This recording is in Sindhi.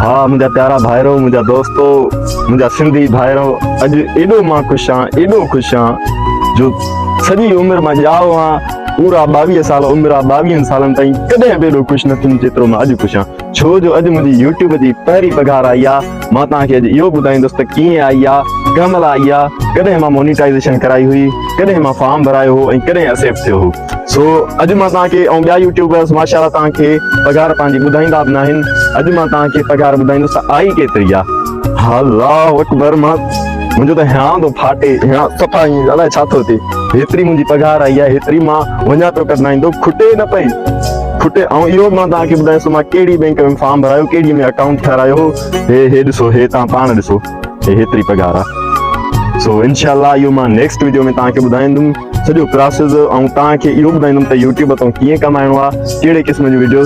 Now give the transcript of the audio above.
ها منهنجا پيارا ڀائرو منهنجا دوستو منهنجا سنڌي ڀائرو اڄ ايڏو مان خوش آهيان ايڏو خوش آهيان جو سڄي عمر مان ڄائو آهيان پورا ٻاويهه سال عمر آ ٻاويهن سالن تائين ڪڏهن به ايڏو خوش نه ٿيم جيترو مان اڄ خوش آهيان ڇو جو اڄ منهنجي يوٽيوب جي پهرين پگهار آئي آ مان توهان کي اڄ اهو ٻڌائيندس ته ڪيئن آئي آ ڪنهن مهل آئي آ ڪڏهن مان مونيٽائيزيشن ڪرائي هئي ڪڏهن مان فارم ڀرايو هو ۽ ڪڏهن اسيپٽ ٿيو هو سو اڄ مان توهان کي ۽ ٻيا يوٽيوبرس ماشاء الله توهان کي پگهار پنهنجي ٻڌائيندا به ناهن اڄ مان توهان کي پگهار ٻڌائيندس ته آئي ڪيتري آ الله اڪبر مان منهنجو ته هيان ٿو ڦاٽي هيان صفا ائين الائي ڇا ٿو ٿئي هيتري منهنجي پگهار آئي آهي هيتري مان وڃان پيو ڪڍرائيندو کٽي نه پئي کٽي ۽ اهو به مان توهان کي ٻڌايان مان ڪهڙي بينڪ ۾ فارم ڀرايو ڪهڙي ۾ اڪائونٽ ٺهرايو هو هي هي ڏسو هي توهان پاڻ ڏسو هي هيتري پگهار آ سو انشاء الله اهو مان نيڪسٽ ويڊيو ۾ توهان کي ٻڌائيندم سڄو پراسيس ۽ توهان کي اهو ٻڌائيندم ته يوٽيوب تان ڪيئن ڪمائڻو آ ڪهڙي قسم جون ويڊيوز.